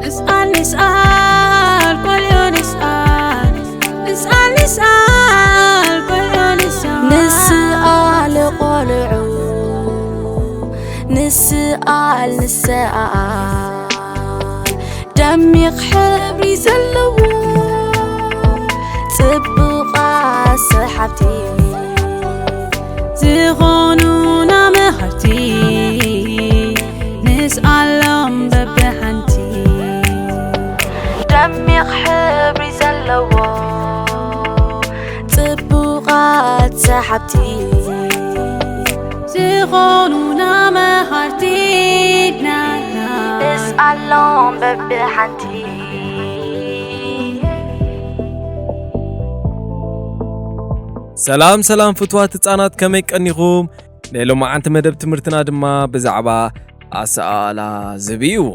ንስኣል ንስኣል ቆልዑ ንስኣል ንስኣል ንስኣል ቆልዑ ንስኣል ንስኣል ቆልዑ ንስኣል ንስኣል ደሚቕ ሕብሪ ዘለዎ ጽቡቓት ሰሓብቲ ዝኾኑና መሃርቲ ንስኣሎም በብሓንቲ ደሚቕ ሕብሪ ዘለዎ ጽቡቓት ሰሓብቲ ዝኾኑና መሃርቲ ንስኣሎም በብሓንቲ ሰላም ሰላም ፍትዋት ህጻናት ከመይ ቀኒኹም? ናይ ሎማዓንቲ መደብ ትምህርትና ድማ ብዛዕባ ኣሰኣእላ ዝብኢ እዩ።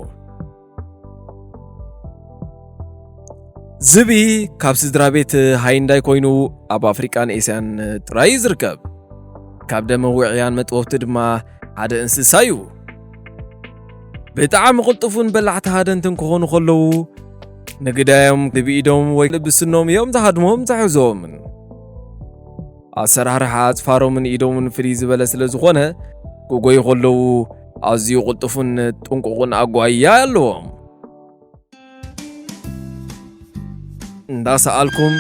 ዝብኢ ካብ ስድራ ቤት ሃይንዳይ ኮይኑ ኣብ ኣፍሪቃን ኤስያን ጥራይ እዩ ዝርከብ። ካብ ደመ ውዕያን መጥበብቲ ድማ ሓደ እንስሳ እዩ። ብጣዕሚ ቅልጡፍን በላዕቲ ሃደንትን ክኾኑ ከለዉ ንግዳዮም ብኢዶም ወይ ብስኖም እዮም ዝሃድሞም ዝሕዞምን። ኣሰራርሓ ኣጽፋሮምን ኢዶምን ፍልይ ዝበለ ስለ ዝኾነ ክጎዩ ከለዉ ኣዝዩ ቅልጡፍን ጥንቁቕን ኣጓይያ ኣለዎም። እንዳሰኣልኩም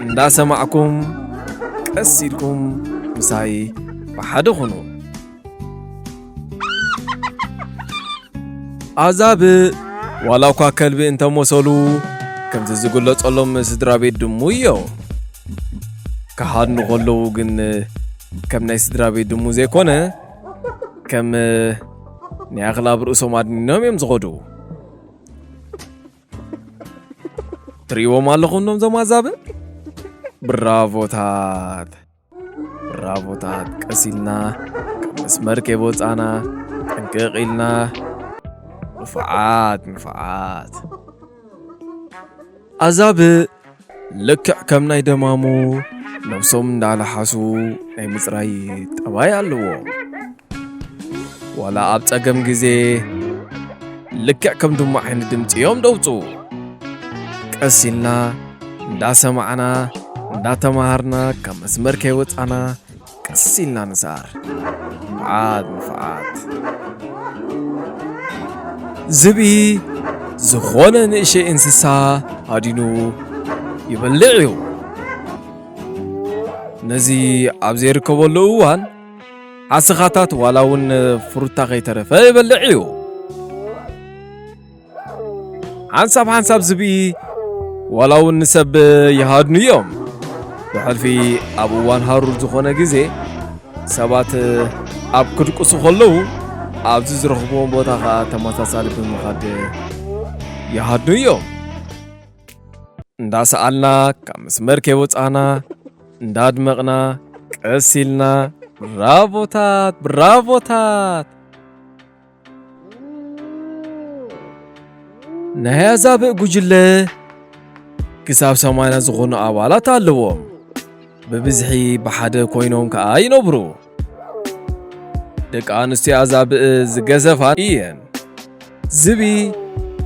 እንዳሰማዕኩም ቀስ ኢልኩም ምሳይ ብሓደ ኩኑ። ኣዛብእ ዋላ እኳ ከልቢ እንተመሰሉ ከምቲ ዝግለጸሎም ስድራ ቤት ድሙ እዮም። ክሃድኑ ከለዉ ግን ከም ናይ ስድራ ቤት ድሙ ዘይኮነ ከም ናይ ኣኽላብ ርእሶም ኣድኒኖም እዮም ዝኸዱ። ትርእይዎም ኣለኹም ኖም ዞም ኣዛብእ? ብራቮታት! ብራቮታት! ቀስ ኢልና ካብ መስመር ከይወጻና ጥንቅቕ ኢልና ንፉዓት ንፉዓት! ኣዛብእ ልክዕ ከም ናይ ደማሙ ነብሶም እንዳለሓሱ ናይ ምጽራይ ጠባይ ኣለዎም። ዋላ ኣብ ጸገም ግዜ ልክዕ ከም ድሙ ዓይነት ድምጺ እዮም ደውጽኡ። ቀስ ኢልና እንዳሰማዕና እንዳተማሃርና ካብ መስመር ከይወጻና ቀስ ኢልና ንስኣር። ንፍዓት ንፍዓት። ዝብኢ ዝኾነ ንእሸይ እንስሳ ሃዲኑ ይበልዕ እዩ። ነዚ ኣብ ዘይርከበሉ እዋን ዓስኻታት ዋላ እውን ፍሩታ ከይተረፈ ይበልዕ እዩ። ሓንሳብ ሓንሳብ ዝብኢ ዋላ እውን ንሰብ ይሃድኑ እዮም። ብሕልፊ ኣብ እዋን ሃሩር ዝኾነ ግዜ ሰባት ኣብ ክድቅሱ ከለዉ ኣብዚ ዝረኽብዎም ቦታ ኸዓ ተመሳሳሊ ብምኻድ ይሃድኑ እዮም። እንዳሰኣልና ካብ መስመር ከይወፃና እንዳድመቕና ቀስ ኢልና ብራቮታት ብራቮታት። ናይ ኣዛብእ ጉጅለ ክሳብ ሰማንያ ዝኾኑ ኣባላት ኣለዎም። ብብዝሒ ብሓደ ኮይኖም ከኣ ይነብሩ። ደቂ ኣንስትዮ ኣዛብእ ዝገዘፋ እየን። ዝብኢ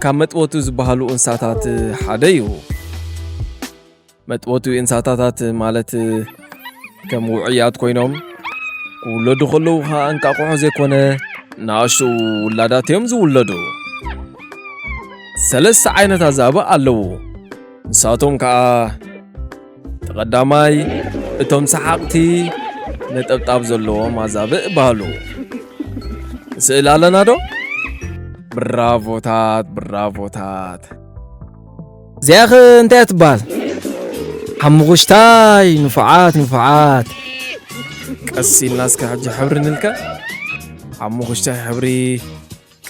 ካብ መጥበቱ ዝበሃሉ እንስሳታት ሓደ እዩ። መጥበቱ እንስሳታት ማለት ከም ውዑያት ኮይኖም ክውለዱ ከለዉ ከኣ እንቃቑሖ ዘይኮነ ንኣሽቱ ውላዳት እዮም ዝውለዱ። ሰለስተ ዓይነት ኣዛብእ ኣለዉ። ንሳቶም ከኣ እቲ ቀዳማይ እቶም ሰሓቕቲ ነጠብጣብ ዘለዎም ኣዛብእ ይበሃሉ። ስእሊ ኣለና ዶ? ብራቮታት ብራቮታት። እዚኣኸ እንታይ እያ ትበሃል? ሓሙኽሽታይ ንፉዓት ንፉዓት። ቀስ ኢልና እስከ ሕጂ ሕብሪ ንልከ። ሓሙኽሽታይ ሕብሪ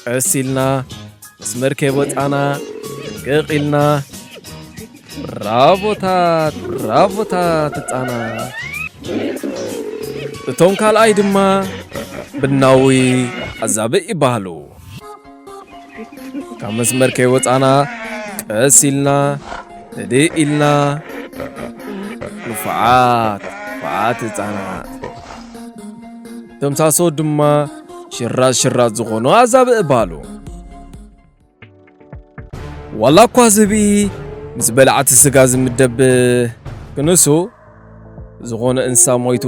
ቀስ ኢልና መስመር ከይወፃና ጥንቅቕ ኢልና። ብራቮታት ብራቮታት ህፃናት። እቶም ካልኣይ ድማ ብናዊ ኣዛብእ ይበሃሉ። ካብ መስመር ከይወፃና ቀስ ኢልና ህድእ ኢልና ንፉዓት ንፉዓት ህፃናት። ተምሳሶ ድማ ሽራዝ ሽራዝ ዝኾኑ ኣዛብእ ባሉ። ዋላ እኳ ዝብኢ ምስ በላዕቲ ስጋ ዝምደብ ክንሱ፣ ዝኾነ እንስሳ ሞይቱ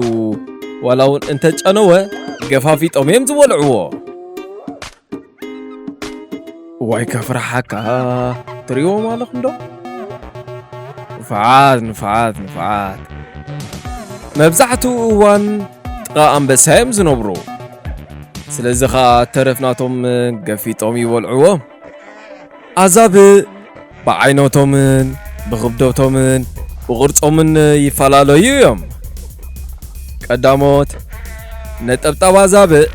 ዋላ እውን እንተጨነወ፣ ገፋፊጦም እዮም ዝበልዕዎ። ዋይ ከፍርሓካ፣ ትሪእዎም ኣለኹም ዶ? ንፍዓት ንፍዓት ንፍዓት። መብዛሕትኡ እዋን ጥቓ ኣንበሳ እዮም ዝነብሩ። ስለዚ ኸኣ ተረፍ ናቶም ገፊጦም ይበልዕዎ። ኣዛብእ ብዓይነቶምን ብኽብደቶምን ብቕርጾምን ይፈላለዩ እዮም። ቀዳሞት ነጠብጣብ ኣዛብእ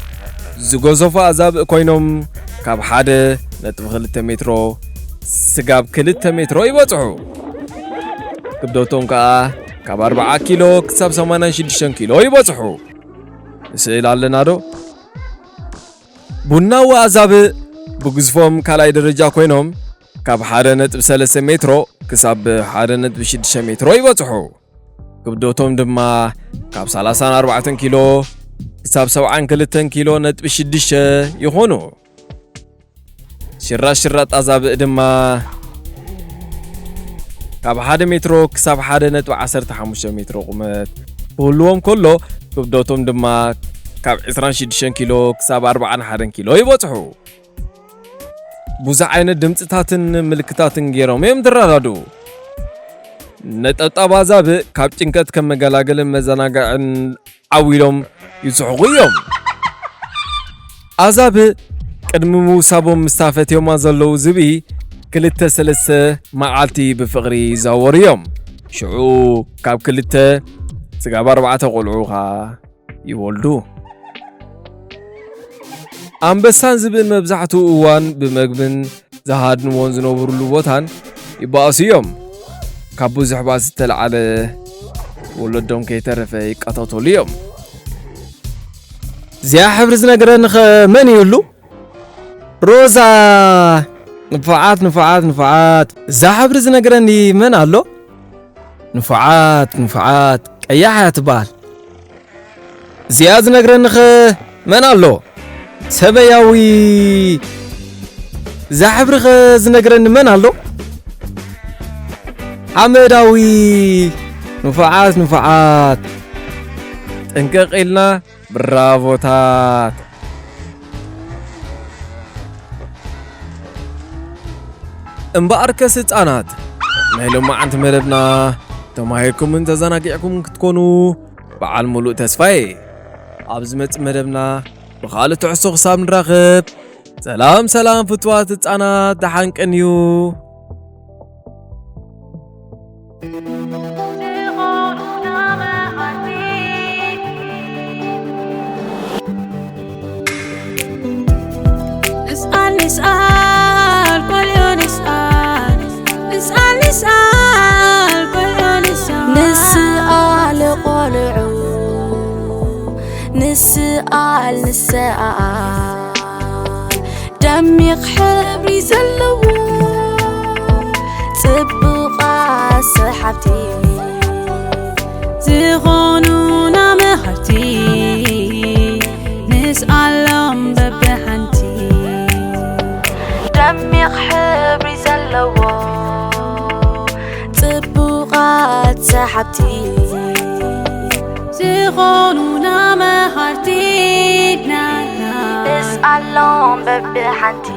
ዝገዘፉ ኣዛብእ ኮይኖም፣ ካብ ሓደ ነጥቢ ክልተ ሜትሮ ስጋብ ክልተ ሜትሮ ይበጽሑ። ክብደቶም ከኣ ካብ ኣርብዓ ኪሎ ክሳብ ሰማንያን ሽዱሽተን ኪሎ ይበጽሑ። ስእል ኣለና ዶ? ቡናዊ ኣዛብእ ብግዝፎም ካልኣይ ደረጃ ኮይኖም፣ ካብ ሓደ ነጥቢ ሰለስተ ሜትሮ ክሳብ ሓደ ነጥቢ ሽዱሽተ ሜትሮ ይበጽሑ። ክብደቶም ድማ ካብ ሰላሳን ኣርባዕተን ኪሎ ክሳብ ሰብዓን ክልተን ኪሎ ነጥቢ ሽዱሽተ ይኾኑ። ሽራሽራጥ ኣዛብእ ድማ ካብ ሓደ ሜትሮ ክሳብ ሓደ ነጥቢ ዓሰርተ ሓሙሽተ ሜትሮ ቁመት ክህልዎም ከሎ፣ ክብደቶም ድማ ካብ ዕስራን ሽዱሽተን ኪሎ ክሳብ ኣርባዓን ሓደን ኪሎ ይበጽሑ። ብዙሕ ዓይነት ድምፅታትን ምልክታትን ገይሮም እዮም ዝረዳድኡ። ነጠብጣብ ኣዛብእ ካብ ጭንቀት ከም መገላገልን መዘናግዕን ዓው ኢሎም ይስሕቑ እዮም። ኣዛብእ ቅድሚ ምውሳቦም ምስታ ፈትዮማ ዘለዉ ዝብኢ ክልተ ሰለስተ መዓልቲ ብፍቕሪ ይዛወሩ እዮም። ሽዑ ካብ ክልተ ስጋብ ኣርባዕተ ቆልዑ ኸኣ ይወልዱ። ኣንበሳን ዝብእን መብዛሕትኡ እዋን ብመግብን ዝሃድንዎን ዝነብሩሉ ቦታን ይባእሱ እዮም። ካብ ብዙሕ ባእሲ ዝተለዓለ ወለዶም ከይተረፈ ይቀታተሉ እዮም። እዚኣ ሕብሪ ዝነግረኒ ኸ መን ይህሉ? ሮዛ። ንፉዓት ንፉዓት ንፉዓት። እዛ ሕብሪ ዝነግረኒ መን ኣሎ? ንፉዓት ንፉዓት። ቀያሕ እያ ትበሃል። እዚኣ ዝነግረኒ ኸ መን ኣሎ? ሰበያዊ። እዛ ሕብሪ ኸ ዝነግረኒ መን ኣሎ? ሓመዳዊ። ንፉዓት ንፉዓት። ጥንቅቕ ኢልና ብራቮታት። እምበኣርከስ ህፃናት፣ ናይ ሎማዓንቲ መደብና ተማሂርኩምን ተዘናጊዕኩም ክትኮኑ በዓል ሙሉእ ተስፋ እየ። ኣብ ዝመጽእ መደብና ብኻልእ ትሕዝቶ ክሳብ ንራኸብ፣ ሰላም ሰላም ፍትዋት ህፃናት፣ ደሓን ቅንዩ። ንስኣል ንስኣል ቆልዑ ንስኣል ንስኣል ንስኣል ቆልዑ ንስኣል ንስኣል ቆልዑ ንስኣል ንስኣል ደሚቕ ሕብሪ ዘለዎ ጽቡቓት ሰሓብቲ ዝኾኑና መሃርቲ ንስኣሎም በብሓንቲ ደሚቕ ሕብሪ ዘለዎ ጽቡቓት ሰሓብቲ ዝኾኑና መሃርቲ ናና ንስኣሎም በብሓንቲ